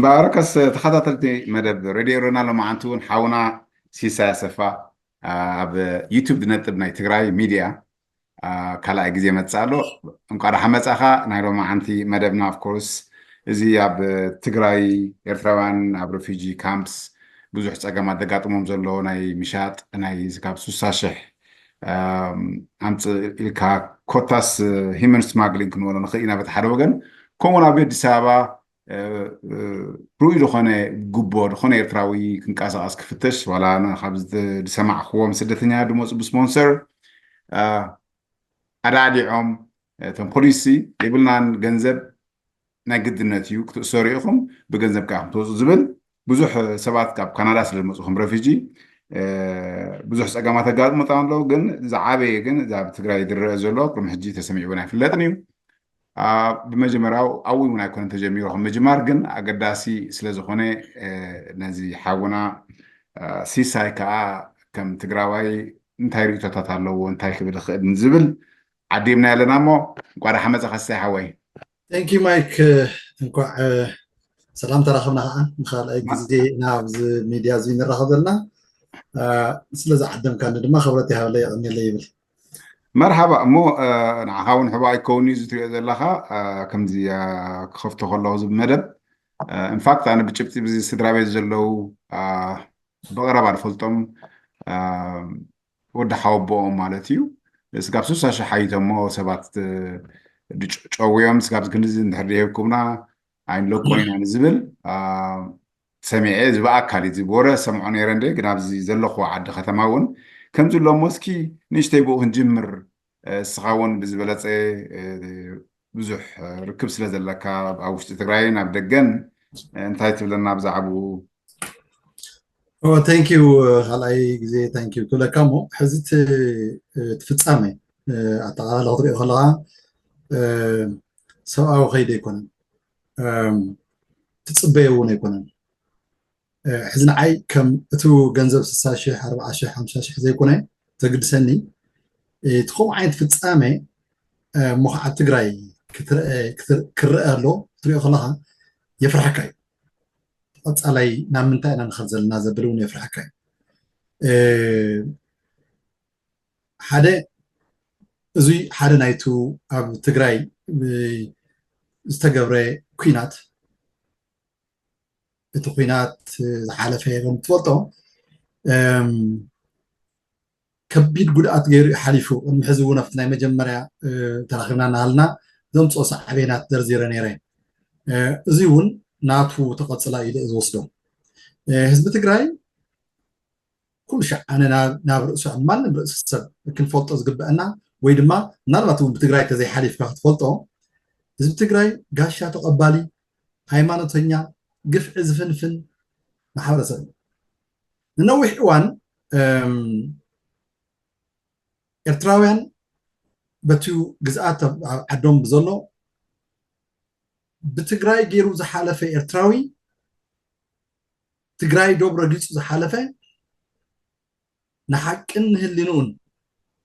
ባረከስ ተኸታተልቲ መደብ ሬድዮ ኤረና፣ ሎማዓንቲ እውን ሓውና ሲሳይ ኣሰፋ ኣብ ዩቱብ ዝነጥብ ናይ ትግራይ ሚድያ ካልኣይ ግዜ መፅእ ኣሎ። እንኳ ደሓ መፃኻ። ናይ ሎማዓንቲ መደብና ኦፍኮርስ እዚ ኣብ ትግራይ ኤርትራውያን ኣብ ሬፊጂ ካምፕስ ብዙሕ ፀገማት ዘጋጥሞም ዘሎ ናይ ምሻጥ ናይ ካብ ስሳ ሽሕ ኣምፅእ ኢልካ ኮታስ ሂመን ስማግሊንግ ክንበሎ ንኽእል ኢና በቲ ሓደ ወገን። ከምኡውን ኣብ ኣዲስ ኣበባ ርኡይ ዝኾነ ጉቦ ዝኾነ ኤርትራዊ ክንቀሳቐስ ክፍተሽ ዋላ ካብ ዝሰማዕክዎም ስደተኛ ድመፁ ብስፖንሰር ኣዳዕዲዖም እቶም ፖሊሲ የብልናን ገንዘብ ናይ ግድነት እዩ ክትእሰሩ ኢኹም ብገንዘብ ከዓ ክትወፁ ዝብል ብዙሕ ሰባት ካብ ካናዳ ስለ ዝመፁ ከም ረፊጂ ብዙሕ ፀገማት ኣጋጥሞ ኣለዉ። ግን ዝዓበየ ግን እዛ ኣብ ትግራይ ዝረአ ዘሎ ቅድሚ ሕጂ ተሰሚዑ ኣይፍለጥን እዩ። ብመጀመርያ ኣብኡ እውን ኣይኮነን ተጀሚሩ ከም ምጅማር ግን ኣገዳሲ ስለዝኾነ ነዚ ሓውና ሲሳይ ከዓ ከም ትግራዋይ እንታይ ርእቶታት ኣለዎ እንታይ ክብል ይኽእል ዝብል ዓዲምና ኣለና እሞ እንኳ ደሓ መፀኻ ሲሳይ ሓወይ። Thank you Mike። እንኳዕ ሰላም ተራኸብና ከዓ ንካልኣይ ግዜ ኢና ኣብዚ ሚድያ እዚ ንራኸብ ዘለና። ስለዚ ዓደምካኒ ድማ ክብረት ይሃበለይ የቐንየለይ ይብል። መርሓባ እሞ ንዓኻ እውን ሕቡእ ኣይከውን እዩ ዝትሪኦ ዘለኻ ከምዚ ክኸፍቶ ከለኹ ዝብ መደብ ኢንፋክት ኣነ ብጭብጢ ብዚ ስድራ ቤት ዘለዉ ብቐረባ ዝፈልጦም ወዲ ሓወቦኦም ማለት እዩ። ስጋብ ስሳ ሽሕ ሓይቶሞ ሰባት ጨውዮም ስጋብ ክንዚ እንድሕር ደይብኩምና ኣይንለቆ ኢና ንዝብል ሰሚዐ እዚ ብኣካል እዚ ብወረ ሰምዖ ነይረ እንደ ግን ኣብዚ ዘለኹ ዓዲ ከተማ እውን ከምዚ ኣሎ እሞ እስኪ ንእሽተይ ብኡ ክንጅምር እስኻ እውን ብዝበለፀ ብዙሕ ርክብ ስለ ዘለካ ኣብ ውሽጢ ትግራይን ኣብ ደገን እንታይ ትብለና ብዛዕባኡ? Thank you ካልኣይ ግዜ thank you ክብለካ እሞ ሕዚ እቲ ፍፃመ ኣጠቃላላ ክትሪኦ ከለካ ሰብኣዊ ከይዲ ኣይኮነን ትፅበዮ እውን ኣይኮነን። ሕዚ ንዓይ ከም እቲ ገንዘብ ስሳ ሽሕ ኣርባዓ ሽሕ ሓምሳ ሽሕ ዘይኮነ ዘግድሰኒ እቲ ከምኡ ዓይነት ፍፃመ እሞ ከዓ ኣብ ትግራይ ክረአ ኣሎ ክትሪኦ ከለካ የፍርሐካ እዩ። ቀፃላይ ናብ ምንታይ ኢና ንኸድ ዘለና ዘብል እውን የፍርሐካ እዩ። ሓደ እዙይ ሓደ ናይቱ ኣብ ትግራይ ዝተገብረ ኩናት እቲ ኩናት ዝሓለፈ ከም ትፈልጦ ከቢድ ጉድኣት ገይሩ እዩ ሓሊፉ። ቅድሚ ሕዚ እውን ኣብቲ ናይ መጀመርያ ተራኺብና እናሃልና ዘምፅኦ ሳዕቤናት ዘርዚረ ነይረ። እዚ እውን ናቱ ተቐፅላ ኢለ ዝወስዶ። ህዝቢ ትግራይ ኩሉ ሻዕ ኣነ ናብ ርእሱ ማንም ርእሲ ሰብ ክንፈልጦ ዝግበአና ወይ ድማ ምናልባት እውን ብትግራይ ተዘይሓሊፍካ ክትፈልጦ ህዝቢ ትግራይ ጋሻ ተቐባሊ ሃይማኖተኛ ግፍዒ ዝፍንፍን ማሕበረሰብ እዩ። ንነዊሕ እዋን ኤርትራውያን በቲ ግዝኣት ኣብ ዓዶም ብዘሎ ብትግራይ ገይሩ ዝሓለፈ ኤርትራዊ ትግራይ ዶብ ረጊፁ ዝሓለፈ ንሓቅን ንህሊንኡን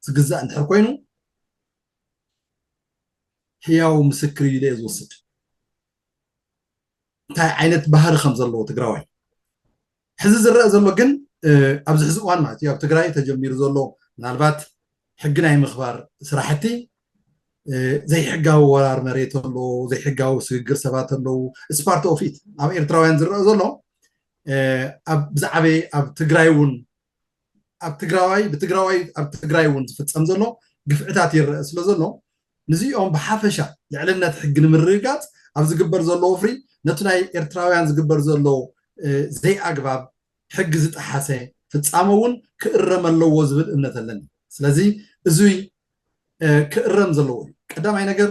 ዝግዛእ እንድሕር ኮይኑ ህያው ምስክር እዩ ኢለ ዝወስድ። እንታይ ዓይነት ባህሪ ከም ዘለዎ ትግራዋይ ሕዚ ዝረአ ዘሎ ግን ኣብዚ ሕዚ እዋን ማለት እዩ ኣብ ትግራይ ተጀሚሩ ዘሎ ምናልባት ሕጊ ናይ ምኽባር ስራሕቲ ዘይሕጋዊ ወራር መሬት ኣሎ፣ ዘይሕጋዊ ስግግር ሰባት ኣለዉ። ስፓርት ኦፊት ኣብ ኤርትራውያን ዝረአ ዘሎ ብዛዕበ ኣብ ትግራይ እውን ኣብ ትግራዋይ ብትግራዋይ ኣብ ትግራይ እውን ዝፍፀም ዘሎ ግፍዕታት ይረአ ስለ ዘሎ ንዚኦም ብሓፈሻ ልዕልነት ሕጊ ንምርግጋፅ ኣብ ዝግበር ዘሎ ወፍሪ ነቲ ናይ ኤርትራውያን ዝግበር ዘሎ ዘይኣግባብ ሕጊ ዝጠሓሰ ፍፃመ እውን ክእረም ኣለዎ ዝብል እምነት ኣለኒ። ስለዚ እዙይ ክእረም ዘለዎ እዩ። ቀዳማይ ነገር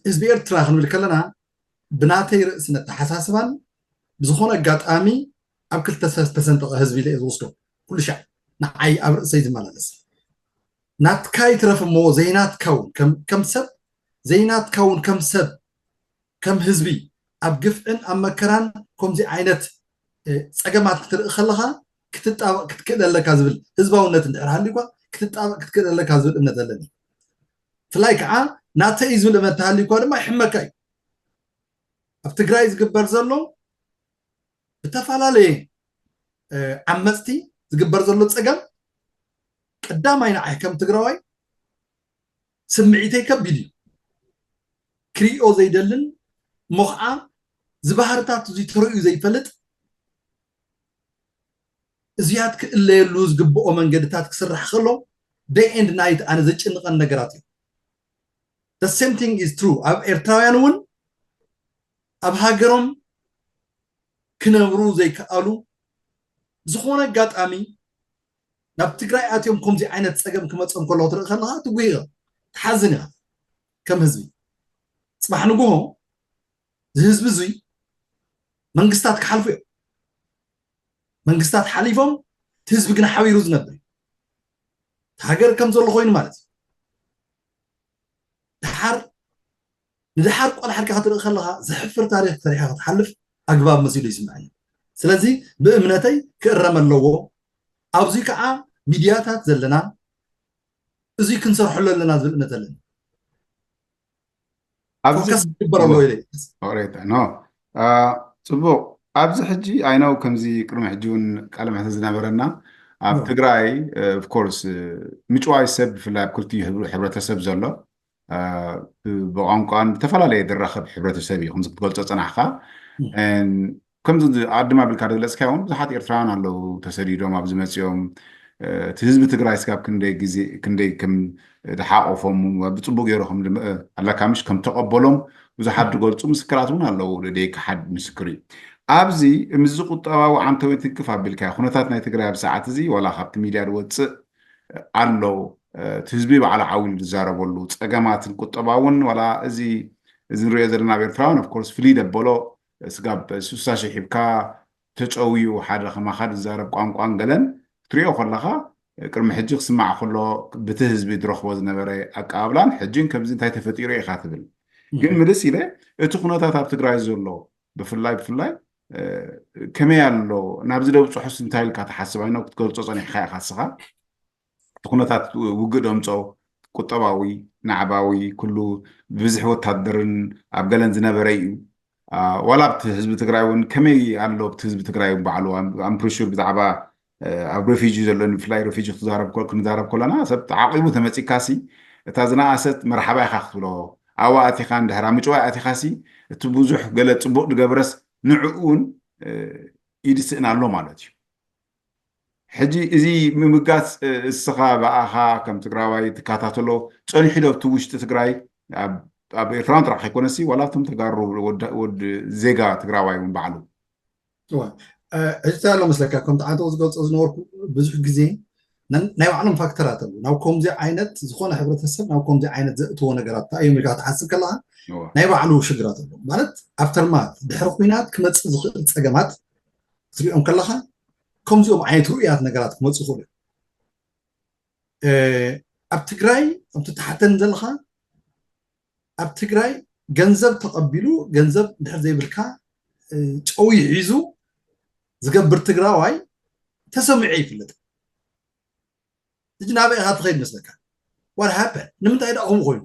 ህዝቢ ኤርትራ ክንብል ከለና ብናተይ ርእስን ኣተሓሳስባን ብዝኾነ ኣጋጣሚ ኣብ ክልተ ዝተሰንጠቐ ህዝቢ ኢለ ዝወስዶ ኩሉ ሻዕ ንዓይ ኣብ ርእሰይ ዝመላለስ ናትካ ይትረፍ እሞ ዘይናትካ እውን ከም ሰብ ዘይናትካ እውን ከም ሰብ ከም ህዝቢ ኣብ ግፍዕን ኣብ መከራን ከምዚ ዓይነት ፀገማት ክትርኢ ከለካ ክትጣበቅ ክትክእል ኣለካ ዝብል ህዝባውነት እንድሕር ሃልዩኳ ክትጣበቅ ክትክእል ኣለካ ዝብል እምነት ኣለኒ። ብፍላይ ከዓ ናተይ ዝብል እምነት ተሃልዩኳ ድማ ይሕመካ እዩ። ትግራይ ዝግበር ዘሎ ብተፈላለየ ዓመፅቲ ዝግበር ዘሎ ፀገም ቀዳማይ ንዓይ ከም ትግራዋይ ስምዒተይ ከቢድ እዩ። ክሪኦ ዘይደልን እሞ ከዓ ዝባህርታት እዚ ተርእዩ ዘይፈልጥ እዚያት ክእለየሉ ዝግብኦ መንገድታት ክስራሕ ከሎ day and night ኣነ ዘጨንቐን ነገራት እዩ። The same thing is true ኣብ ኤርትራውያን እውን ኣብ ሃገሮም ክነብሩ ዘይከኣሉ ዝኾነ ኣጋጣሚ ናብ ትግራይ ኣትዮም ከምዚ ዓይነት ፀገም ክመፅኦም ከለዉ ትርኢ ከለካ ትጉህ ኢኻ ትሓዝን ኢኻ ከም ህዝቢ። ፅባሕ ንግሆ እዚ ህዝቢ እዙይ መንግስታት ክሓልፉ እዮም። መንግስታት ሓሊፎም እቲ ህዝቢ ግን ሓቢሩ ዝነብር እዩ። ሃገር ከም ዘሎ ኮይኑ ማለት እዩ። ድሓር ንድሓር ቆላሕርካ ክትርኢ ከለካ ዘሕፍር ታሪክ ሰሪሕካ ክትሓልፍ ኣግባብ መሲሉ ይስምዐኒ። ስለዚ ብእምነተይ ክእረም ኣለዎ። ኣብዚ ከዓ ሚድያታት ዘለና እዚ ክንሰርሐሉ ኣለና ዝብል እምነት ኣለኒ። ኣብዚ ፎከስ ክግበር ኣለዎ ኢለ ኦሬታ ኖ አ፣ ፅቡቅ። ኣብዚ ሕጂ ኣይነው ከምዚ ቅድሚ ሕጂ እውን ቃለ ምሕተት ዝነበረና ኣብ ኖ። ትግራይ ኦፍኮርስ ምጭዋይ ሰብ ብፍላይ ኣብ ክልቲኡ ህብ- ሕብረተሰብ ዘሎ አ፣ ብ- ብቋንቋን ብተፈላለየ ዝራኸብ ሕብረተሰብ እዩ። ከምዚ ክትገልፆ ፀናሕካ ም። And ከምዚ ኣድማ ብልካ ዝገለፅካዮ እውን ብዙሓት ኤርትራውያን ኣለዉ ተሰዲዶም ኣብዚ መፅኦም እ፣ እቲ ህዝቢ ትግራይ ስጋብ ክንደይ ግዜ ክንደይ ከም ዝሓቆፎም ብፅቡቅ ገይሩ ከም ዝመ- ኣለካ ምሽ ከም ተቀበሎም ብዙሓት ዝገልፁ ምስክራት እውን ኣለዉ። ደይካ ሓድ ምስክር እዩ። ኣብዚ ምስዚ ቁጠባዊ ዓንተዊ ትንክፍ ኣቢልካ ኩነታት ናይ ትግራይ ኣብ ሰዓት እዚ ዋላ ካብቲ ሚድያ ዝወፅእ ኣሎ እ፣ እቲ ህዝቢ ባዕሉ ዓው ኢሉ ዝዛረበሉ ፀገማትን ቁጠባውን ዋላ እዚ እዚ ንሪኦ ዘለና ኣብ ኤርትራውን ኦፍኮርስ ፍልይ ደበሎ ስጋብ ስሳ ሺሕ ሂብካ ተጨውዩ ሓደ ከማኻ ዝዛረብ ቋንቋን ገለን ክትሪኦ ከለኻ ቅድሚ ሕጂ ክስማዕ ከሎ ብቲ ህዝቢ ዝረኽቦ ዝነበረ ኣቀባብላን ሕጂን ከምዚ እንታይ ተፈጢሩ ኢኻ ትብል። ግን ምልስ ኢለ እቲ ኩነታት ኣብ ትግራይ ዘሎ ብፍላይ ብፍላይ እ፣ ከመይ ኣሎ ናብዚ ደብፅሑስ እንታይ ኢልካ ትሓስብ ኣይኖ ክትገልፆ ፀኒሕካ ኢኻ እስኻ። እቲ ኩነታት ውግእ ደምፆ ቁጠባዊ ናዕባዊ ኩሉ ብብዝሒ ወታደርን ኣብ ገለን ዝነበረ እዩ። አ፣ ዋላ ኣብቲ ህዝቢ ትግራይ እውን ከመይ ኣሎ ኣብቲ ህዝቢ ትግራይ እውን ባዕሉ ኣምፕሪሹር ብዛዕባ እ፣ ኣብ ሬፊጂ ዘሎ ብፍላይ ሬፊጂ ክዛረብ ከ- ክንዛረብ ከለና ሰብ ተዓቂቡ ተመፂካሲ እታ ዝነኣሰት መርሓባ ኢኻ ክትብሎ ኣብኣ ኣቲኻ እንድሕር ኣብ ምጭዋይ ኣቲኻሲ እቲ ብዙሕ ገለ ፅቡቅ ዝገብረስ ንዕኡ እውን እ፣ ኢድ ስእን ኣሎ ማለት እዩ። ሕጂ እዚ ምምጋፅ እ፣ እስኻ ብኣኻ ከም ትግራዋይ ትከታተሎ ፀኒሑ ዶ ኣብቲ ውሽጢ ትግራይ ኣብ ኣብ ኤርትራን ጥራሕ ከይኮነሲ ዋላ ኣብቶም ተጋሩ ወዲ- ወዲ ዜጋ ትግራዋይ እውን ባዕሉ እዋ፣ እ፣ ሕጂ እንታይ ኣሎ መስለካ ከምቲ ዓንተው ዝገልፆ ዝነበርኩ ብዙሕ ግዜ ነን- ናይ ባዕሎም ፋክተራት ኣለዉ ናብ ከምዚ ዓይነት ዝኾነ ሕብረተሰብ ናብ ከምዚ ዓይነት ዘእትዎ ነገራት እንታይ እዮም ኢልካ ክትሓስብ ከለካ እዋ። ናይ ባዕሉ ሽግራት ኣለዉ ማለት ኣፍተርማት ድሕሪ ኩናት ክመፅእ ዝኽእል ፀገማት ክትሪኦም ከለካ ከምዚኦም ዓይነት ርኡያት ነገራት ክመፁ ይኽእሉ እዮም እ፣ ኣብ ትግራይ ከምቲ ተሓተኒ ዘለካ ኣብ ትግራይ ገንዘብ ተቐቢሉ ገንዘብ እንድሕር ዘይብልካ እ፣ ጨውዩ ሒዙ ዝገብር ትግራዋይ ተሰሚዑ ይፍለጥ ሕጂ ናበይ ኢኻ ትኸይድ መስለካ what happened ንምንታይ ደኣ ከምኡ ኮይኑ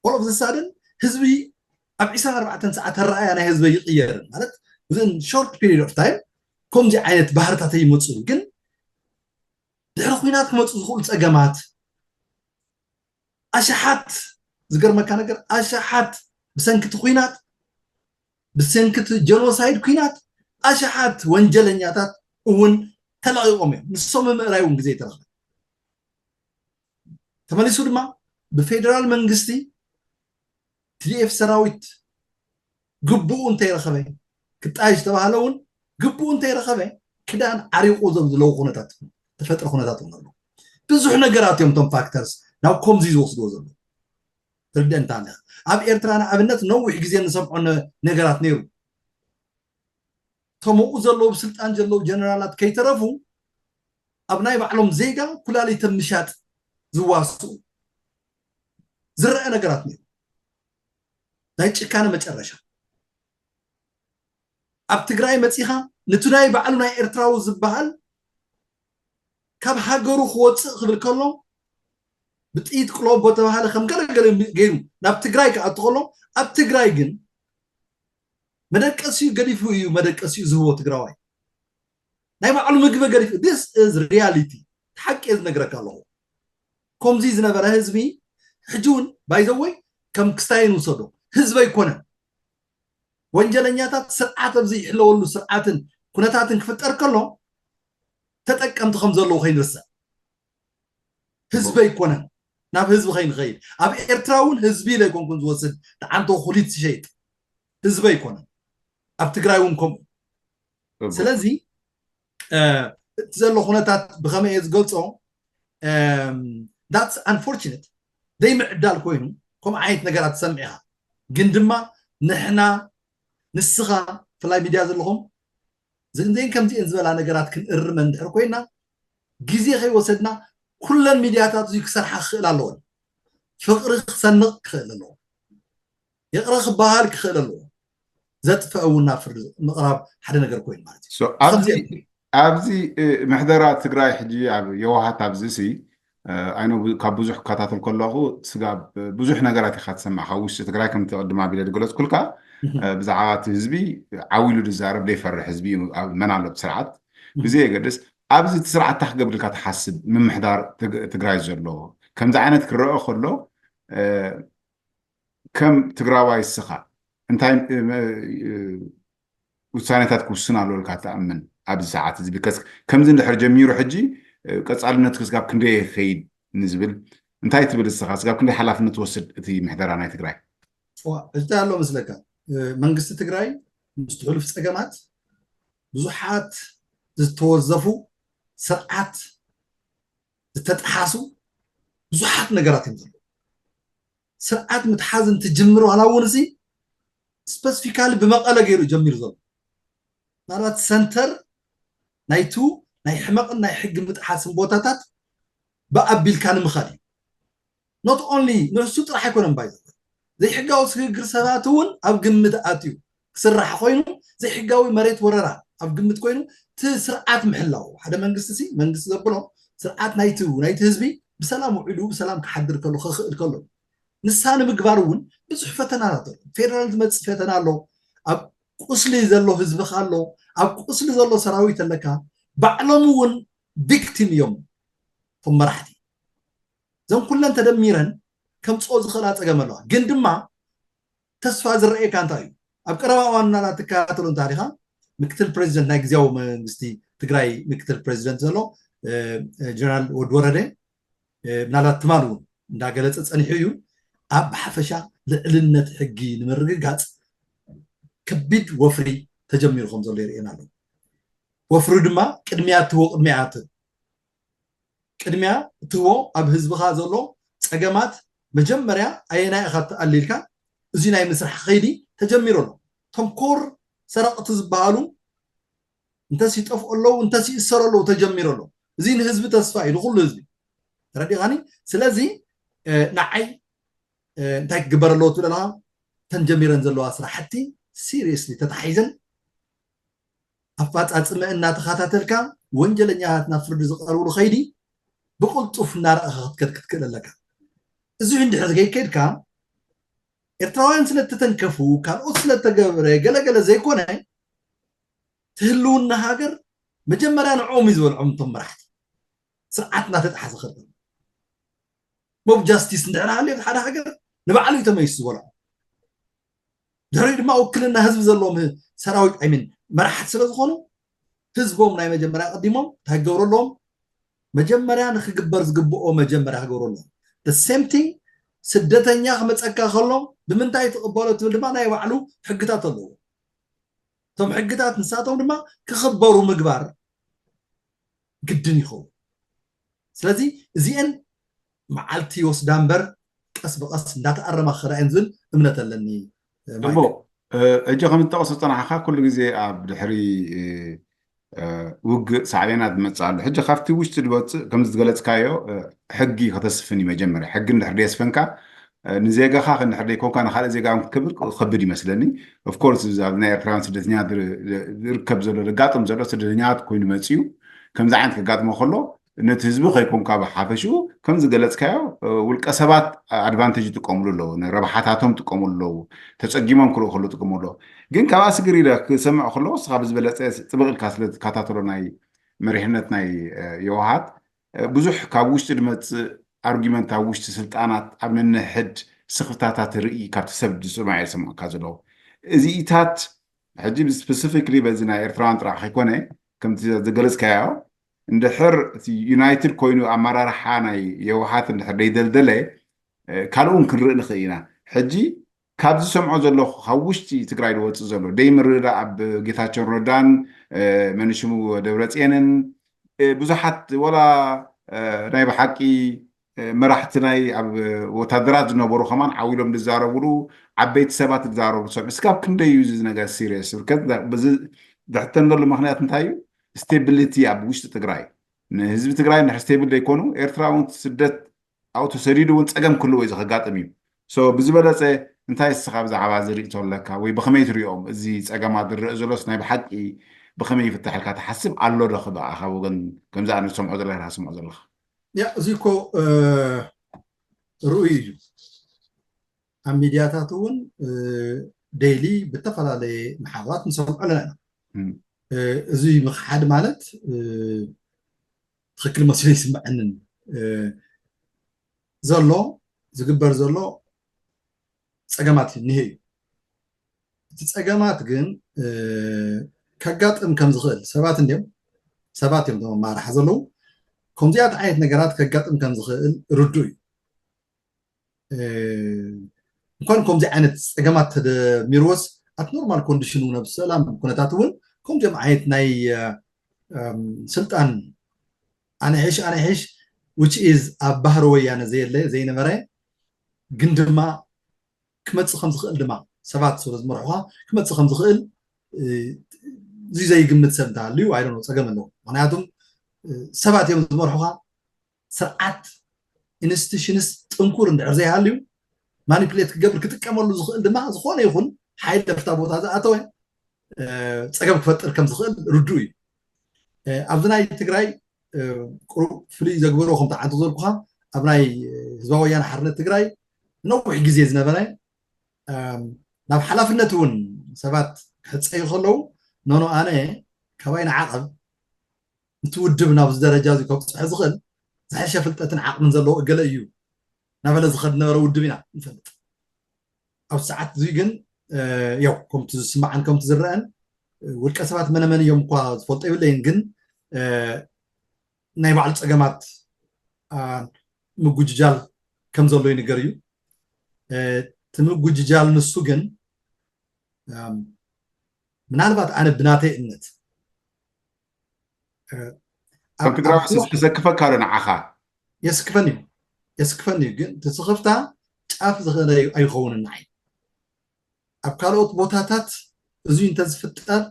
all of the sudden ህዝቢ ኣብ ዕስራን ኣርባዕተን ሰዓት ኣረኣያ ናይ ህዝቢ ይቕየርን ማለት within short period of time ከምዚ ዓይነት ባህርታት ይመፁ ግን ድሕሪ ኩናት ክመፁ ዝኽእሉ ፀገማት ኣሽሓት ዝገርመካ ነገር ኣሽሓት ብሰንክቲ ኩናት ብሰንክቲ ጀኖሳይድ ኩናት ኣሽሓት ወንጀለኛታት እውን ተለቂቆም እዮም ንሶም ምእራይ እውን ግዜ ይተረኽበ ተመሊሱ ድማ ብፌደራል መንግስቲ ቲዲኤፍ ሰራዊት ግቡኡ እንተይረኸበ ክጣይ ዝተባሃለ እውን ግቡኡ እንተይረኸበ ክዳን ዓሪቑ ዘም ዝለው ኩነታት ተፈጥሮ ኩነታት እውን ኣሎ ብዙሕ ነገራት እዮም እቶም ፋክተርስ ናብ ከምዚ ዝወስድዎ ዘሎ ትርደንታ ኣብ ኤርትራ ንኣብነት ነዊሕ ግዜ ንሰምዖ ነገራት ነይሩ ተምኡ ዘለዉ ብስልጣን ዘለዉ ጀነራላት ከይተረፉ ኣብ ናይ ባዕሎም ዜጋ ኩላሊተ ምሻጥ ዝዋስኡ ዝረአ ነገራት ነይሩ ናይ ጭካነ መጨረሻ ኣብ ትግራይ መፂኻ ንቱ ናይ ባዕሉ ናይ ኤርትራዊ ዝበሃል ካብ ሃገሩ ክወፅእ ክብል ከሎ ብጥይት ቅለቦ ተባሃለ ከም ገለገለ ገይሩ ናብ ትግራይ ክኣቱ ከሎ ኣብ ትግራይ ግን መደቀሲኡ ገዲፉ እዩ መደቀሲኡ ዝህቦ ትግራዋይ። ናይ ባዕሉ ምግቢ ገዲፉ። This is reality። ሓቂ እየ ዝነግረካ ኣለኹ። ከምዚ ዝነበረ ህዝቢ ሕጂ እውን ባይዘወይ ከም ክስታይ ንውሰዶ። ህዝቢ ኣይኮነን። ወንጀለኛታት ስርዓት ኣብዚ ይሕለወሉ ስርዓትን ኩነታትን ክፍጠር ከሎ ተጠቀምቲ ከም ዘለዉ ከይንርስዕ። ህዝቢ ኣይኮነን ናብ ህዝቢ ከይንኸይድ። ኣብ ኤርትራ እውን ህዝቢ ኢለ ኣይኮንኩን ዝወስድ ንዓንቶ ኩሊት ዝሸይጥ ህዝቢ ኣይኮነን። ኣብ ትግራይ እውን ከምኡ። ስለዚ እቲ ዘሎ ኩነታት ብኸመይ እየ ዝገልፆ? That's unfortunate። ዘይምዕዳል ኮይኑ ከምኡ ዓይነት ነገራት ትሰምዕ ኢኻ። ግን ድማ ንሕና ንስኻ ብፍላይ ሚድያ ዘለኹም ዝንዘይን ከምዚአን ዝበላ ነገራት ክንእርመ እንድሕር ኮይና ግዜ ከይወሰድና ኩለን ሚድያታት እዙ ክሰርሓ ክኽእል ኣለዎን። ፍቕሪ ክሰንቕ ክኽእል ኣለዎ። ይቕረ ክበሃል ክኽእል ኣለዎ። ዘጥፈአ እውን ናብ ፍርዲ ምቕራብ ሓደ ነገር ኮይኑ ማለት እዩ። ኣብዚ ምሕደራ ትግራይ ሕጂ ኣብ የዋሃት ኣብዚ ሲ ኣይኖ ካብ ብዙሕ ክከታተል ከለኹ ስጋብ ብዙሕ ነገራት ኢካ ትሰማዕ ካብ ውሽጢ ትግራይ ከምቲ ቅድም ኣቢለ ዝገለፅኩልካ ብዛዕባ እቲ ህዝቢ ዓው ኢሉ ዝዛረብ ዘይፈርሕ ህዝቢ እዩ መን ኣሎ ስርዓት ብዘየገድስ ኣብዚ እቲ ስርዓት እንታይ ክገብር ኢልካ ትሓስብ ምምሕዳር ትግራይ ዘሎ ከምዚ ዓይነት ክረአ ከሎ ከም ትግራዋይ እስኻ እንታይ ውሳኔታት ክውስን ኣሎ ኢልካ ትኣምን ኣብዚ ሰዓት እዚ because ከምዚ እንድሕር ጀሚሩ ሕጂ ቀፃልነት ክስጋብ ክንደይ ይኸይድ ንዝብል እንታይ ትብል እስኻ ስጋብ ክንደይ ሓላፍነት ትወስድ እቲ ምሕደራ ናይ ትግራይ እታ ኣሎ መስለካ መንግስቲ ትግራይ ምስ ትሕሉፍ ፀገማት ብዙሓት ዝተወዘፉ ስርዓት ዝተጠሓሱ ብዙሓት ነገራት እዮም ዘለዉ ስርዓት ምትሓዝ እንትጅምር ዋላ እውን እዚ specifically ብመቐለ ገይሩ ጀሚሩ ዘሎ ምናልባት ሰንተር ናይቱ ናይ ሕመቕን ናይ ሕጊ ምጥሓስን ቦታታት ብኣቢልካ ንምኻድ እዩ not only ንሱ ጥራሕ ኣይኮነን ባይ ዘይሕጋዊ ስግግር ሰባት እውን ኣብ ግምት ኣትዩ ክስራሕ ኮይኑ ዘይሕጋዊ መሬት ወረራ ኣብ ግምት ኮይኑ እቲ ስርዓት ምሕላው ሓደ መንግስቲ ሲ መንግስቲ ዘብሎ ስርዓት ናይቲ ናይቲ ህዝቢ ብሰላም ውዒሉ ብሰላም ክሓድር ከሎ ክኽእል ከሎ ንሳ ንምግባር እውን ብዙሕ ፈተናታት ኣሎ ፌደራል ዝመፅእ ፈተና ኣሎ ኣብ ቁስሊ ዘሎ ህዝብኻ ኣሎ ኣብ ቁስሊ ዘሎ ሰራዊት ኣለካ ባዕሎም እውን ቪክቲም እዮም እቶም መራሕቲ እዘን ኩለን ተደሚረን ከምፅኦ ዝኽእላ ፀገም ኣለዋ ግን ድማ ተስፋ ዝረአየካ እንታይ እዩ ኣብ ቀረባ እዋን ናና ትከታተሉ እንታ ዲኻ ምክትል ፕሬዚደንት ናይ ግዜያዊ መንግስቲ ትግራይ ምክትል ፕሬዚደንት ዘሎ ጀነራል ወዲ ወረደ ምናልባት ትማል እውን እንዳገለፀ ፀኒሑ እዩ ኣብ ብሓፈሻ ልዕልነት ሕጊ ንምርግጋፅ ከቢድ ወፍሪ ተጀሚሩ ከም ዘሎ ይርእየና ኣሎ ወፍሪ ድማ ቅድሚያ ትህቦ ቅድሚያ ትህብ ቅድሚያ እትህቦ ኣብ ህዝብኻ ዘሎ ፀገማት መጀመርያ ኣየናይ ኢኻ ትኣልልካ እዚ ናይ ምስራሕ ኸይዲ ተጀሚሩ ኣሎ ተንኮር ሰረቕቲ ዝበሃሉ እንተስ ይጠፍኡ ኣለዉ እንተስ ይእሰሩ ኣለዉ ተጀሚሩ ኣሎ እዚ ንህዝቢ ተስፋ እዩ ንኩሉ ህዝቢ ተረዲኻኒ ስለዚ ንዓይ እንታይ ክግበር ኣለዎ ትብል ኣለኻ እተን ጀሚረን ዘለዋ ስራሕቲ ሲሪየስሊ ተታሒዘን ኣፈፃፅመ እናተኸታተልካ ወንጀለኛታት ናብ ፍርዲ ዝቐርብሉ ኸይዲ ብቕልጡፍ እናረእኻ ክትከድ ክትክእል ኣለካ እዚ እንድሕር ከይከድካ ኤርትራውያን ስለተተንከፉ ካልኦት ስለተገብረ ገለገለ ዘይኮነ ትህልውና ሃገር መጀመርያ ንዕኦም እዩ ዝበልዖም እቶም መራሕቲ ስርዓት እናተጣሓሰ ከሎ ሞብ ጃስቲስ እንድሕር ሃልዮ ሓደ ሃገር ንባዕሉ እዩ ተመይሱ ዝበልዖ ድሕሪኡ ድማ ውክልና ህዝቢ ዘለዎም ሰራዊት ኣይሚን መራሕቲ ስለ ዝኾኑ ህዝቦም ናይ መጀመርያ ቀዲሞም እንታይ ክገብሩ ኣለዎም መጀመርያ ንክግበር ዝግብኦ መጀመርያ ክገብሩ ኣለዎም the same thing ስደተኛ ክመፀካ ከሎ ብምንታይ ትቕበሎ ትብል ድማ ናይ ባዕሉ ሕግታት ኣለዎ እቶም ሕግታት ንሳቶም ድማ ክኽበሩ ምግባር ግድን ይኸውን ስለዚ እዚአን መዓልቲ ይወስዳ እምበር ቀስ ብቐስ እንዳተኣረማ ክኸዳ እየን ዝብል እምነት ኣለኒ እሞ ሕጂ ከም ዝጠቕሶ ዝፀናሕካ ኩሉ ግዜ ኣብ ድሕሪ ውግእ ሳዕቤናት ዝመፅእ ኣሎ ሕጂ ካብቲ ውሽጢ ዝወፅእ ከም ዝገለፅካዮ ሕጊ ከተስፍን እዩ መጀመርያ ሕጊ እንድሕር ደየስፈንካ ንዜጋኻ እንድሕር ደይኮንካ ንካልእ ዜጋ ክብል ክኸብድ ይመስለኒ ኦፍኮርስ ኣብ ናይ ኤርትራውያን ስደተኛ ዝርከብ ዘሎ ዘጋጥም ዘሎ ስደተኛት ኮይኑ መፅዩ ከምዚ ዓይነት ከጋጥሞ ከሎ ነቲ ህዝቢ ከይኮንካ ብሓፈሽኡ ከም ዝገለፅካዮ ውልቀ ሰባት ኣድቫንቴጅ ይጥቀምሉ ኣለዉ፣ ንረብሓታቶም ይጥቀምሉ ኣለዉ፣ ተፀጊሞም ክልእክሉ ይጥቀምሉ ኣለዉ። ግን ካብኣ ስግር ኢለ ክሰምዕ ከለዎ ንስኻ ብዝበለፀ ፅብቕ ኢልካ ስለ ትከታተሎ ናይ መሪሕነት ናይ የውሃት ብዙሕ ካብ ውሽጢ ዝመፅእ ኣርጊመንት ኣብ ውሽጢ ስልጣናት ኣብ ነንሕድ ስኽፍታታት ርኢ ካብቲ ሰብ ዝስማዕ ዝሰምዑካ ዘለዉ እዚኢታት ሕጂ ስፔሲፊክሊ በዚ ናይ ኤርትራውያን ጥራሕ ከይኮነ ከምቲ ዝገለፅካዮ እንድሕር እቲ ዩናይትድ ኮይኑ ኣመራርሓ ናይ የውሃት እንድሕር ደይደልደለ ካልእ እውን ክንርኢ ንኽእል ኢና። ሕጂ ካብ ዝሰምዖ ዘለኹ ካብ ውሽጢ ትግራይ ዝወፅእ ዘሎ ደይ ምርድዳእ ኣብ ጌታቸው ረዳን መንሽሙ ደብረፅየንን ብዙሓት ወላ ናይ ብሓቂ መራሕቲ ናይ ኣብ ወታደራት ዝነበሩ ከማን ዓው ኢሎም ዝዛረብሉ ዓበይቲ ሰባት ዝዛረብሉ ሰብ እስካብ ክንደይ እዩ እዚ ነገር ሲሪየስ ድሕተን ዘሎ ምክንያት እንታይ እዩ? ስቴቢሊቲ ኣብ ውሽጢ ትግራይ ንህዝቢ ትግራይ እንድሕር ስቴብል ዘይኮኑ ኤርትራ እውን ስደት ኣብኡ ተሰዲዱ እውን ፀገም ክህልዎ እዩ ከጋጥም እዩ። ብዝበለፀ እንታይ እስኻ ብዛዕባ እዚ ርእቶ ኣለካ ወይ ብኸመይ ትሪኦም እዚ ፀገማት ዝረአ ዘሎስ ናይ ብሓቂ ብኸመይ ይፍታሕ ኢልካ ትሓስብ ኣሎ ዶ ክበኣኻ ወገን ከምዚ ኣነ ዝሰምዖ ዘለካ ትሰምዖ ዘለካ? ያ እዚ እኮ ርኡይ እዩ። ኣብ ሚድያታት እውን ዴይሊ ብተፈላለየ መሓውራት ንሰምዖ ኣለና ኢና። እዚ ምኽሓድ ማለት ትኽክል መስሎ ይስምዐንን ዘሎ ዝግበር ዘሎ ፀገማት እኒሀ እዩ። እቲ ፀገማት ግን ከጋጥም ከም ዝኽእል ሰባት እንዲም ሰባት እዮም ቶም ኣመራርሓ ዘለዉ ከምዚኣት ዓይነት ነገራት ከጋጥም ከም ዝኽእል ርዱ እዩ። እንኳን ከምዚ ዓይነት ፀገማት ተደሚርዎስ ኣት ኖርማል ኮንዲሽን እውን ኣብ ሰላም ኩነታት እውን ከምዚኦም ዓይነት ናይ ስልጣን ኣንሕሽ ኣንሕሽ which is ኣብ ባህሪ ወያነ ዘየለ ዘይነበረ ግን ድማ ክመፅእ ከም ዝኽእል ድማ ሰባት ስለ ዝመርሑኻ ክመፅእ ከም ዝኽእል እዚ ዘይግምት ሰብ እንተሃልዩ ኣይደነ ፀገም ኣለዎ። ምክንያቱም ሰባት እዮም ዝመርሑኻ። ስርዓት ኢንስቲቱሽንስ ጥንኩር እንድሕር ዘይሃልዩ ማኒፕሌት ክገብር ክጥቀመሉ ዝኽእል ድማ ዝኾነ ይኹን ሓይሊ ኣብታ ቦታ ዝኣተወ ፀገም ክፈጥር ከም ዝኽእል ርዱእ እዩ። ኣብዚ ናይ ትግራይ ቁሩብ ፍልይ ዘግበሮ ከምቲ ዓንተ ዘልኩኻ ኣብ ናይ ህዝባዊ ወያነ ሓርነት ትግራይ ነዊሕ ግዜ ዝነበረ ናብ ሓላፍነት እውን ሰባት ክሕፀዩ ከለዉ ኖኖ ኣነ ካባይ ንዓቐብ እቲ ውድብ ናብዚ ደረጃ እዚ ከብፅሖ ዝኽእል ዝሐሸ ፍልጠትን ዓቕምን ዘለዎ እገለ እዩ እናበለ ዝኸድ ነበረ ውድብ ኢና ንፈልጥ። ኣብ ሰዓት እዚ ግን ያው ከምቲ ዝስማዕን ከምቲ ዝረአን ውልቀ ሰባት መነመን እዮም እኳ ዝፈልጦ የብለይን ግን ናይ ባዕሉ ፀገማት ምጉጅጃል ከም ዘሎ ይንገር እዩ። እቲ ምጉጅጃል ንሱ ግን ምናልባት ኣነ ብናተይ እምነት ከም ትግራዋይ ስክፈካ ዶ ንዓኻ? የስክፈን እዩ የስክፈን እዩ ግን እቲ ስኽፍታ ጫፍ ዝኽእል ኣይኸውንን ንዓይ። ኣብ ካልኦት ቦታታት እዙይ እንተዝፍጠር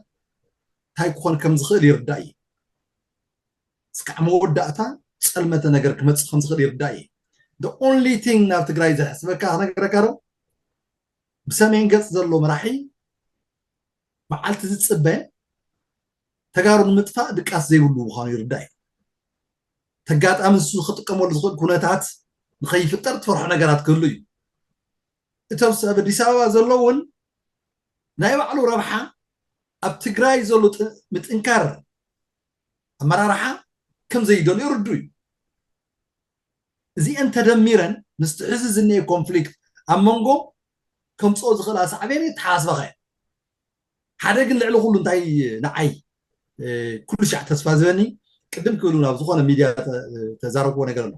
እንታይ ክኾን ከም ዝኽእል ይርዳእ እዩ። እስካዕ መወዳእታ ፀልመተ ነገር ክመፅእ ከም ዝኽእል ይርዳእ እዩ። The only thing ናብ ትግራይ ዘሕስበካ ክነግረካ ዶ ብሰሜን ገፅ ዘሎ መራሒ መዓልቲ ዝፅበ ተጋሩ ንምጥፋእ ድቃስ ዘይብሉ ምዃኑ ይርዳእ እዩ። ተጋጣሚ ንሱ ክጥቀመሉ ዝኽእል ኩነታት ንኸይፍጠር ትፈርሖ ነገራት ክህሉ እዩ። እቶም ሰብ ኣዲስ ኣበባ ዘሎ እውን ናይ ባዕሉ ረብሓ ኣብ ትግራይ ዘሎ ምጥንካር ኣመራርሓ ከም ዘይደልዮ ርዱ እዩ። እዚአን ተደሚረን ምስቲ ሕዚ ዝኒአ ኮንፍሊክት ኣብ መንጎ ከምፅኦ ዝኽእላ ሳዕቤን የተሓሳስባኻ እየን። ሓደ ግን ልዕሊ ኩሉ እንታይ ንዓይ ኩሉ ሻዕ ተስፋ ዝበኒ ቅድም ክብል ናብ ዝኾነ ሚድያ ተዛረብዎ ነገር ኣሎ።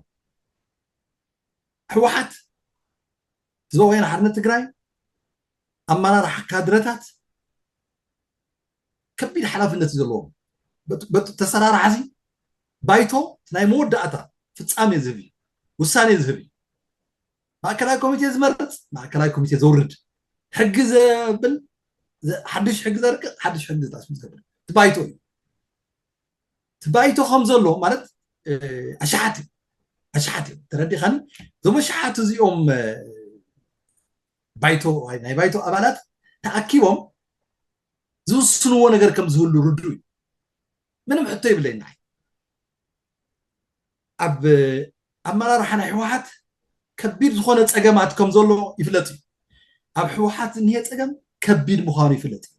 ህወሓት ህዝባዊ ወያነ ሓርነት ትግራይ ኣመራርሓ ካድረታት ከቢድ ሓላፍነት እዩ ዘለዎም። በቲ ተሰራርሓ እዚ ባይቶ ናይ መወዳእታ ፍፃሜ ዝህብ እዩ፣ ውሳኔ ዝህብ እዩ። ማእከላይ ኮሚቴ ዝመርፅ፣ ማእከላይ ኮሚቴ ዘውርድ፣ ሕጊ ዘብል፣ ሓድሽ ሕጊ ዘርቅቕ፣ ሓድሽ ሕጊ ዝጣስም ዝገብር እቲ ባይቶ እዩ። እቲ ባይቶ ከም ዘሎ ማለት ኣሽሓት እዩ ኣሽሓት እዩ ተረዲኻኒ። እዞም ኣሽሓት እዚኦም ባይቶ ናይ ባይቶ ኣባላት ተኣኪቦም ዝውስንዎ ነገር ከም ዝህሉ ርዱ እዩ። ምንም ሕቶ ይብለይ ንዓይ። ኣብ ኣመራርሓ ናይ ህወሓት ከቢድ ዝኾነ ፀገማት ከም ዘሎ ይፍለጥ እዩ። ኣብ ህወሓት ዝኒሀ ፀገም ከቢድ ምዃኑ ይፍለጥ እዩ።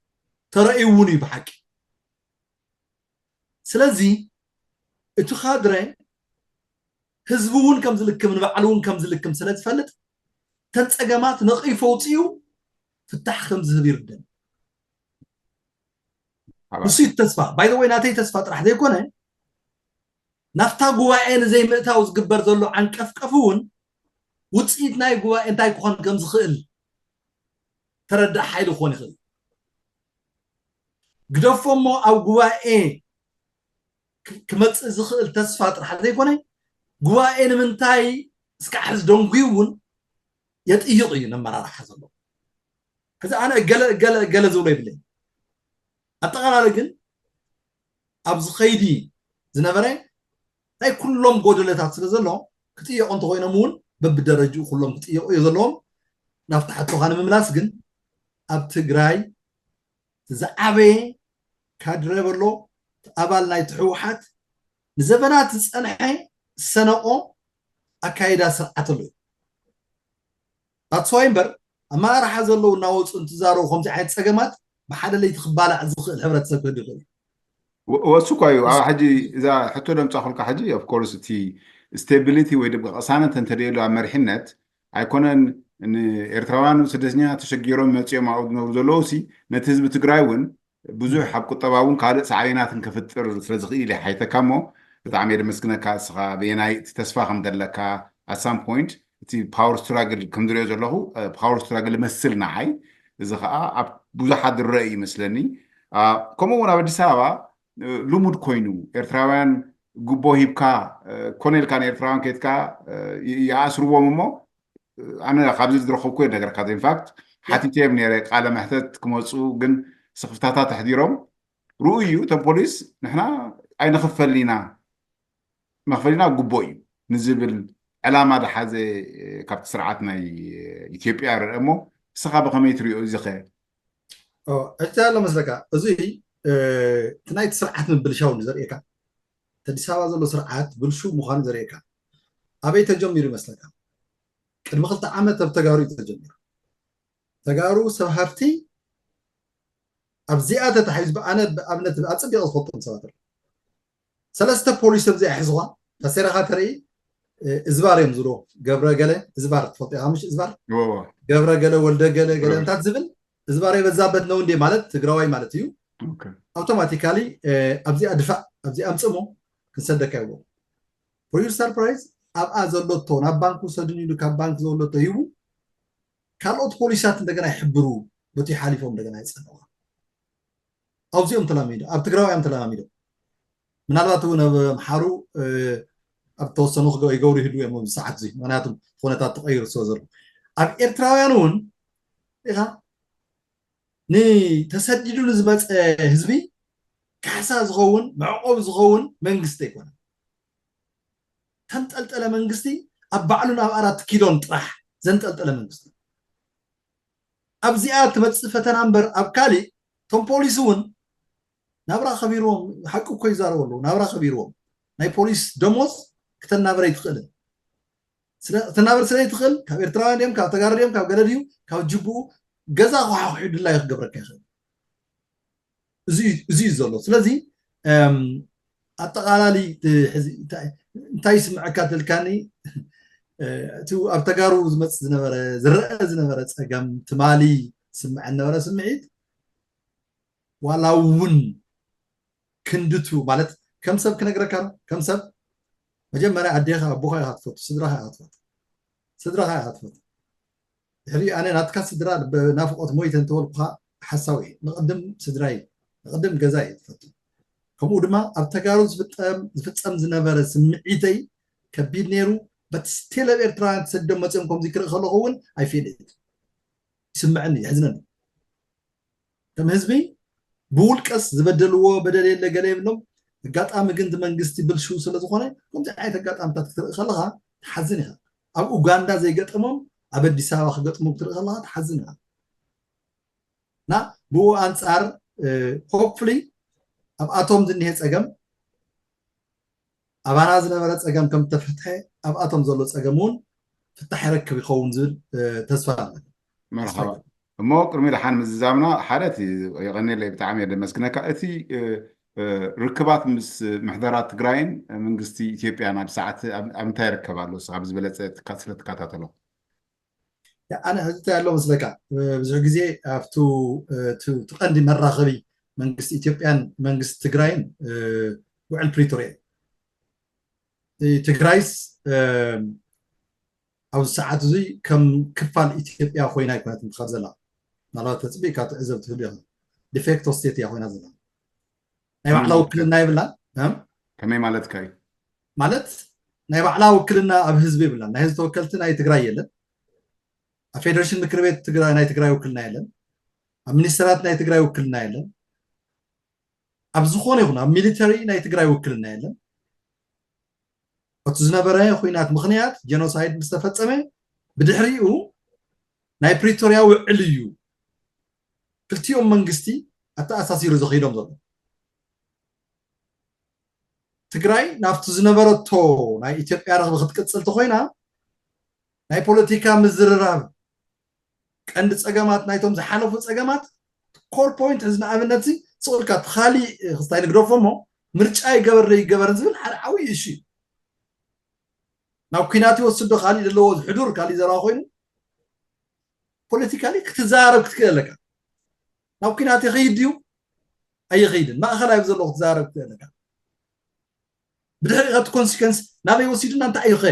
ተረእዩ እውን እዩ ብሓቂ። ስለዚ እቲ ካድረ ህዝቢ እውን ከም ዝልክም ንባዕሉ እውን ከም ዝልክም ስለ ዝፈልጥ እተን ፀገማት ነቒፉ ኣውፅኡ ፍታሕ ከም ዝህብ ይርደን። ንሱ እዩ ተስፋ ባይዘወይ ናተይ ተስፋ ጥራሕ ዘይኮነ ናብታ ጉባኤ ንዘይምእታው ዝግበር ዘሎ ዓንቀፍቀፍ እውን ውፅኢት ናይ ጉባኤ እንታይ ክኾን ከም ዝኽእል ተረዳእ ሓይሊ ክኾን ይኽእል። ግደፎ እሞ ኣብ ጉባኤ ክመፅእ ዝኽእል ተስፋ ጥራሕ ዘይኮነ ጉባኤ ንምንታይ እስካዕ ሕዚ ደንጉዩ እውን የጥይቕ እዩ ነመራርሓ ዘሎ። ሕዚ ኣነ እገለ እገለ እገለ ዝብሎ የብለይ። ኣጠቓላሊ ግን ኣብዚ ኸይዲ ዝነበረ ናይ ኩሎም ጎደለታት ስለ ዘሎ ክጥየቑ እንተኮይኖም እውን በብደረጅኡ ኩሎም ክጥየቑ እዮ ዘለዎም። ናብቲ ሕቶኻ ንምምላስ ግን ኣብ ትግራይ ዝዓበየ ካድረ በሎ ኣባል ናይቲ ህወሓት ንዘበናት ዝፀንሐ ዝሰነቆ ኣካይዳ ስርዓት ኣሎ እዩ። ኣትስዋይ እምበር ኣመራርሓ ዘለዉ እናወፁ እንትዛረቡ ከምዚ ዓይነት ፀገማት ብሓደ ለይቲ ክባላዕ ዝኽእል ሕብረተሰብ ክህሉ ይኽእል እዩ። ወሱ እኳ እዩ ኣብ ሕጂ እዛ ሕቶ ደምፃኹልካ ሕጂ ኦፍኮርስ እቲ ስቴቢሊቲ ወይ ድማ ቅሳነት እንተደየሉ ኣብ መሪሕነት ኣይኮነን ንኤርትራውያን ስደተኛ ተሸጊሮም መፂኦም ኣብኡ ዝነብሩ ዘለዉ ሲ ነቲ ህዝቢ ትግራይ እውን ብዙሕ ኣብ ቁጠባ እውን ካልእ ሳዕቤናትን ክፍጥር ስለ ዝኽእል እየ ሓይተካ እሞ ብጣዕሚ እየ ደመስግነካ እስኻ በየናይ እቲ ተስፋ ከም ዘለካ ኣሳም ፖይንት እቲ ፓወር ስትራግል ከም ዝሪኦ ዘለኹ ፓወር ስትራግል ይመስል ንዓይ እዚ ከዓ ኣብ ብዙሓት ዝረአ እዩ ይመስለኒ ከምኡ እውን ኣብ ኣዲስ ኣበባ ልሙድ ኮይኑ ኤርትራውያን ጉቦ ሂብካ ኮነ ኢልካ ንኤርትራውያን ከይትካ ይኣስርዎም እሞ ኣነ ካብዚ ዝረኸብኩ ነገርካ ኢንፋክት ሓቲተዮም ነረ ቃለ መሕተት ክመፁ ግን ስኽፍታታት ኣሕዲሮም ርኡ እዩ እቶም ፖሊስ ንሕና ኣይንኽፈልን ኢና መኽፈል ኢና ግቦ እዩ ንዝብል ዕላማ ዝሓዘ ካብቲ ስርዓት ናይ ኢትዮጵያ ርአ እሞ እስኻ ብኸመይ ትሪኦ እዚ ኸ ሕጂ ኣሎ መስለካ እዚ እቲ ናይቲ ስርዓት ምብልሻው ዘርእየካ እቲ ኣዲስ ኣበባ ዘሎ ስርዓት ብልሹ ምዃኑ ዘርእየካ ኣበይ ተጀሚሩ ይመስለካ ቅድሚ ክልተ ዓመት ኣብ ተጋሩ እዩ ተጀሚሩ ተጋሩ ሰብ ሃፍቲ ኣብዚኣ ተታሒዝ ብኣነ ብኣብነት ኣፅቢቐ ዝፈልጦም ሰባት ኣለዉ ሰለስተ ፖሊስ ኣብዚኣ ሒዝዋ ታሴራኻ ተርኢ እዝባር እዮም ዝብሎ ገብረ ገለ እዝባር ትፈልጦ ኢኻ ምሽ እዝባር ገብረ ገለ ወልደ ገለ ገለ እንታት ዝብል እዝባር የበዛበት ነው እንዴ ማለት ትግራዋይ ማለት እዩ ኣውቶማቲካሊ ኣብዚኣ ድፋእ ኣብዚኣ ኣምፅሞ ክንሰደካ ይብሎ for your surprise ኣብኣ ዘሎቶ ናብ ባንክ ውሰድን ኢሉ ካብ ባንክ ዘሎቶ ሂቡ ካልኦት ፖሊሳት እንደገና ይሕብሩ በቲ ሓሊፎም እንደገና ይፀንዋ ኣብዚኦም ተላሚዶ ኣብ ትግራዊ እዮም ተላሚዶ ምናልባት እውን ኣብ ኣምሓሩ ኣብ ተወሰኑ ይገብሩ ይህዱ እዮም ኣብዚ ሰዓት እዚ ምክንያቱ ኩነታት ተቀይሩ ስለ ዘሎ ኣብ ኤርትራውያን እውን ኢኻ ንተሰዲዱ ንዝመፀ ህዝቢ ካሕሳ ዝኸውን መዕቆብ ዝኸውን መንግስቲ ኣይኮነ ተንጠልጠለ መንግስቲ ኣብ ባዕሉን ኣብ ኣራት ኪሎን ጥራሕ ዘንጠልጠለ መንግስቲ ኣብዚኣ ትመፅእ ፈተና እምበር ኣብ ካሊእ እቶም ፖሊስ እውን ናብራ ከቢርዎም ሓቂ እኮ ይዛረቡ ኣለዉ ናብራ ከቢርዎም ናይ ፖሊስ ደሞዝ ክተናብረ ይትኽእልን ክተናብር ስለ ይትኽእል ካብ ኤርትራውያን ድዮም ካብ ተጋሩ ድዮም ካብ ገለ ድዩ ካብ ጅቡኡ ገዛ ክሓኩሑ ድላዩ ክገብረካ ይኽእል እዚ እዩ ዘሎ ስለዚ ኣጠቓላሊ እንታይ ይስምዐካ ትልካኒ እቲ ኣብ ተጋሩ ዝመፅ ዝነበረ ዝረአ ዝነበረ ፀገም ትማሊ ስምዐ ዝነበረ ስምዒት ዋላ እውን ክንድቱ ማለት ከም ሰብ ክነግረካ ከም ሰብ መጀመርያ ኣዴኻ ኣቦኻ ኢኻ ትፈቱ ስድራኻ ኢኻ ትፈቱ ስድራኻ ኢኻ ትፈቱ ድሕሪ ኣነ ናትካ ስድራ ብናፍቆት ሞይተ እንተበልኩኻ ሓሳዊ እየ ንቅድም ስድራይ ንቅድም ገዛ እየ ትፈቱ ከምኡ ድማ ኣብ ተጋሩ ዝፍፀም ዝነበረ ስምዒተይ ከቢድ ነይሩ በቲ ስቴል ኣብ ኤርትራውያን ተሰዲዶም መፅኦም ከምዚ ክርኢ ከለኹ እውን ኣይፌል ይስምዐኒ የሕዝነኒ ከም ህዝቢ ብውልቀስ ዝበደልዎ በደል የለ ገለ የብሎም ኣጋጣሚ ግን መንግስቲ ብልሽው ስለ ዝኾነ ከምዚ ዓይነት ኣጋጣምታት ክትርኢ ከለኻ ትሓዝን ኢኻ ኣብ ኡጋንዳ ዘይገጠሞም ኣብ ኣዲስ ኣበባ ክገጥሞም ክትርኢ ከለኻ ትሓዝን ኢኻ እና ብኡ ኣንፃር ሆፕፍሊ ኣብኣቶም ዝኒሀ ፀገም ኣባና ዝነበረ ፀገም ከም ተፈትሐ ኣብኣቶም ዘሎ ፀገም እውን ፍታሕ ይረክብ ይኸውን ዝብል ተስፋ ኣለና። መርሓባ። እሞ ቅድሚ ደሓን ምዝዛምና ሓደ እቲ የቐንየለይ፣ ብጣዕሚ እየ ደመስግነካ። እቲ ርክባት ምስ ምሕደራ ትግራይን መንግስቲ ኢትዮጵያን ኣብ ሰዓት ኣብ እንታይ ይርከብ ኣሎ? ንስኻ ብዝበለፀ ስለትከታተሎ። ኣነ ሕዚ እንታይ ኣሎ መስለካ፣ ብዙሕ ግዜ ኣብቱ እቲ ቀንዲ መራኸቢ መንግስቲ ኢትዮጵያን መንግስቲ ትግራይን ውዕል ፕሪቶሪያ እዩ። ትግራይስ ኣብዚ ሰዓት እዚ ከም ክፋል ኢትዮጵያ ኮይና ኣይኮነትን ትኸድ ዘላ። ምናልባት ተፅቢእካ ትዕዘብ ትህሉ ኢኻ። ዲፌክቶ ስቴት እያ ኮይና ዘላ። ናይ ባዕላ ውክልና የብላን። ከመይ ማለትካ እዩ? ማለት ናይ ባዕላ ውክልና ኣብ ህዝቢ የብላን። ናይ ህዝቢ ተወከልቲ ናይ ትግራይ የለን። ኣብ ፌደሬሽን ምክር ቤት ትግራይ ናይ ትግራይ ውክልና የለን። ኣብ ሚኒስተራት ናይ ትግራይ ውክልና የለን። ኣብ ዝኾነ ይኹን ኣብ ሚሊተሪ ናይ ትግራይ ውክልና የለን። እቲ ዝነበረ ኩናት ምኽንያት ጀኖሳይድ ምስ ተፈጸመ ብድሕሪኡ ናይ ፕሪቶርያ ውዕል እዩ ክልቲኦም መንግስቲ ኣተኣሳሲሩ ዘኺዶም ዘሎ። ትግራይ ናብቲ ዝነበረቶ ናይ ኢትዮጵያ ረኽቢ ክትቅጽል ተኾይና ናይ ፖለቲካ ምዝርራብ ቀንዲ ጸገማት ናይቶም ዝሓለፉ ጸገማት ኮር ፖይንት እዚ ንኣብነት እዚ ስቕ ኢልካ እቲ ካሊእ ክስታይ ንግደፎ እሞ ምርጫ ይገበር ይገበርን ዝብል ሓደ ዓብዪ እሺ ናብ ኩናት ይወስድ ዶ ካሊእ ዘለዎ ሕዱር ካሊእ ዘረባ ኮይኑ ፖለቲካሊ ክትዛረብ ክትክእል ኣለካ። ናብ ኩናት ይኸይድ ድዩ ኣይኸይድን ማእኸላይ ዘሎ ክትዛረብ ክትክእል ኣለካ። ብድሕሪ እቲ ኮንሲከንስ ናበይ ወሲዱና እንታይ እዩ ኸ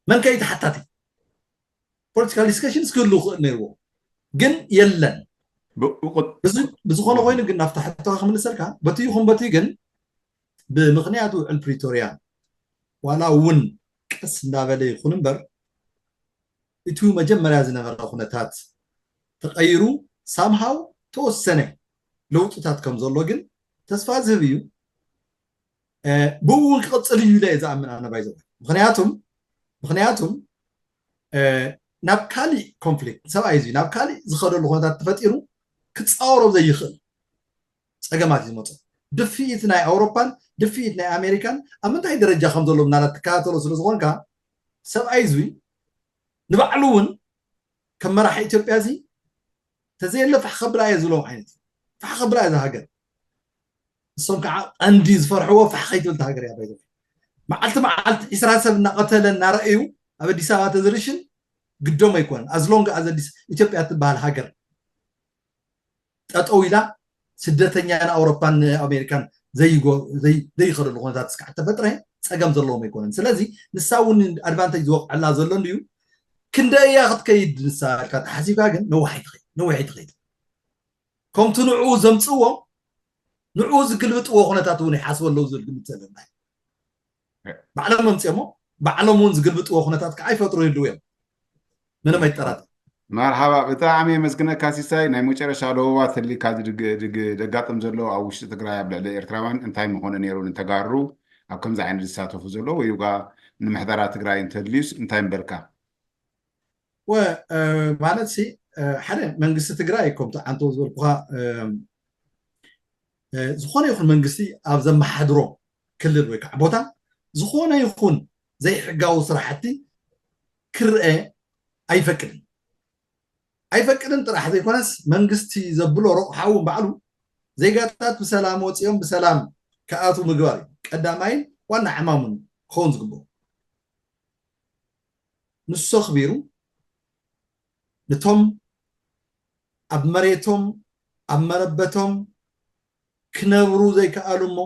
መን ከ ተሓታቲ? ፖለቲካል ዲስከሽንስ ክህሉ ክእል ነይርዎ ግን የለን። ብዝኾነ ኮይኑ ግን ናብታ ሕቶኻ ክምልሰልካ በቲ ይኹን በቲ ግን ብምኽንያቱ ውዕል ፕሪቶርያ ዋላ እውን ቀስ እንዳበለ ይኹን እምበር እቲ መጀመርያ ዝነበረ ኩነታት ተቐይሩ ሳምሃው ተወሰነ ለውጥታት ከም ዘሎ ግን ተስፋ ዝህብ እዩ። ብኡ እውን ክቕፅል እዩ ኢለ ዝኣምን ኣነ ባይዘ ምክንያቱም ምክንያቱም ናብ ካሊእ ኮንፍሊክት ሰብኣይ እዚ ናብ ካሊእ ዝኸደሉ ኩነታት ተፈጢሩ ክፃወሮ ዘይኽእል ፀገማት እዩ ዝመፁ። ድፍኢት ናይ ኣውሮፓን ድፍኢት ናይ ኣሜሪካን ኣብ ምንታይ ደረጃ ከም ዘሎ ምናላት ትከታተሎ ስለ ዝኾንካ ሰብኣይ እዚ ንባዕሉ እውን ከም መራሒ ኢትዮጵያ እዚ ተዘየለ ፋሕ ከብላ እየ ዝብሎም ዓይነት ፋሕ ከብላ እየ ሃገር ንሶም ከዓ ቀንዲ ዝፈርሕዎ ፋሕ ከይትብል ሃገር እያ ባይዘ መዓልቲ መዓልቲ ዒስራ ሰብ እናቐተለ እናረእዩ ኣብ ኣዲስ ኣበባ ተዝርሽን ግዶም ኣይኮነን ኣዝሎንግ ኣዘዲስ ኢትዮጵያ ትበሃል ሃገር ጠጠው ኢላ ስደተኛ ንኣውሮፓን ንኣሜሪካን ዘይኸደሉ ኩነታት እስካዕ ተፈጥረ ፀገም ዘለዎም ኣይኮነን ስለዚ ንሳ እውን ኣድቫንቴጅ ዝወቅዐላ ዘሎ እንድዩ ክንደ እያ ክትከይድ ንሳ ልካ ተሓሲብካ ግን ነዋሕ ይትኸይድ ነዋሕ ይትኸይድ ከምቲ ንዕኡ ዘምፅዎ ንዕኡ ዝግልብጥዎ ኩነታት እውን ይሓስቡ ኣለዉ ዝብል ግምት ዘለና ባዕሎም መምፅኦሞ ባዕሎም እውን ዝግልብጥዎ ኩነታት ከዓ ይፈጥሩ ይህልው እዮም ምንም ኣይጠራጠር መርሓባ ብጣዕሚ የመስግነካ ሲሳይ ናይ መጨረሻ ለበዋ ተሊካ ደጋጥም ዘሎ ኣብ ውሽጢ ትግራይ ኣብ ልዕሊ ኤርትራውያን እንታይ ምኾነ ነይሩ ንተጋሩ ኣብ ከምዚ ዓይነት ዝሳተፉ ዘሎ ወይ ጋ ንምሕደራ ትግራይ እንተድልዩስ እንታይ ምበልካ ማለት ሲ ሓደ መንግስቲ ትግራይ ከምቲ ዓንቶ ዝበልኩኻ ዝኾነ ይኹን መንግስቲ ኣብ ዘመሓድሮ ክልል ወይ ከዓ ቦታ ዝኾነ ይኹን ዘይሕጋዊ ስራሕቲ ክርአ ኣይፈቅድን ኣይፈቅድን ጥራሕ ዘይኮነስ መንግስቲ ዘብሎ ረቑሓ እውን ባዕሉ ዜጋታት ብሰላም ወፂኦም ብሰላም ክኣትዉ ምግባር እዩ ቀዳማይን ዋና ዕማሙን ክኸውን ዝግብኦ ንሱ ኣኽቢሩ ነቶም ኣብ መሬቶም ኣብ መረበቶም ክነብሩ ዘይከኣሉ እሞ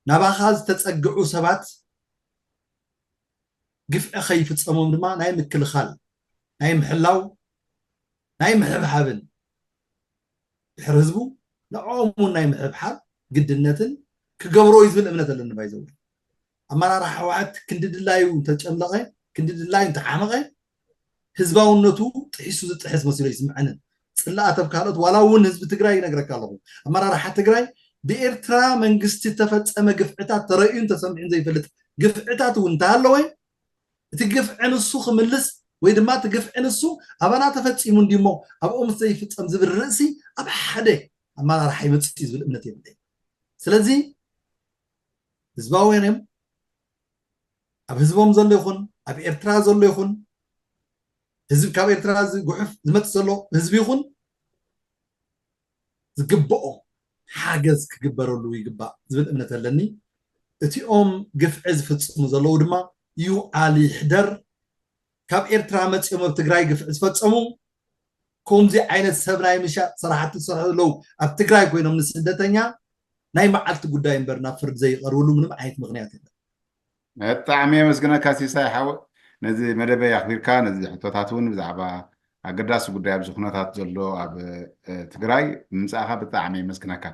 ናባኻ ዝተፀግዑ ሰባት ግፍዒ ከይፍፀሞም ድማ ናይ ምክልኻል ናይ ምሕላው ናይ ምሕብሓብን ድሕሪ ህዝቡ ንዕኦም እውን ናይ ምሕብሓብ ግድነትን ክገብሮ እዩ ዝብል እምነት ኣለኒ ባይዘው ኣመራርሓ ህወሓት ክንዲ ድላዩ እንተጨምለቐ ክንዲ ድላዩ እንተዓመቐ ህዝባውነቱ ጥሒሱ ዝጥሕስ መሲሉ ይስምዐንን ፅላኣት ኣብ ካልኦት ዋላ እውን ህዝቢ ትግራይ ይነግረካ ኣለኹ ኣመራርሓ ትግራይ ብኤርትራ መንግስቲ ዝተፈፀመ ግፍዕታት ተረእዩን ተሰሚዑን ዘይፈልጥ ግፍዕታት እውን እንተሃለወ እቲ ግፍዒ ንሱ ክምልስ ወይ ድማ እቲ ግፍዒ ንሱ ኣባና ተፈፂሙ እንዲሞ ኣብኡ ምስ ዘይፍፀም ዝብል ርእሲ ኣብ ሓደ ኣመራርሓ ይመፅእ እዩ ዝብል እምነት የብለይ ስለዚ ህዝባውያን እዮም ኣብ ህዝቦም ዘሎ ይኹን ኣብ ኤርትራ ዘሎ ይኹን ህዝቢ ካብ ኤርትራ እዚ ጉሑፍ ዝመፅእ ዘሎ ህዝቢ ይኹን ዝግብኦ ሓገዝ ክግበረሉ ይግባእ ዝብል እምነት ኣለኒ። እቲኦም ግፍዒ ዝፍፅሙ ዘለዉ ድማ ይውዓል ይሕደር ካብ ኤርትራ መፂኦም ኣብ ትግራይ ግፍዒ ዝፈፀሙ ከምዚ ዓይነት ሰብ ናይ ምሻጥ ስራሕቲ ዝሰርሑ ዘለዉ ኣብ ትግራይ ኮይኖም ንስደተኛ ናይ መዓልቲ ጉዳይ እምበር ናብ ፍርዲ ዘይቀርብሉ ምንም ዓይነት ምክንያት የለን። ብጣዕሚ የመስግነካ ሲሳይ ሓወ ነዚ መደበይ ኣኽቢርካ ነዚ ሕቶታት እውን ብዛዕባ ኣገዳሲ ጉዳይ ኣብዚ ኩነታት ዘሎ ኣብ ትግራይ ምምፃእካ ብጣዕሚ የመስግነካ።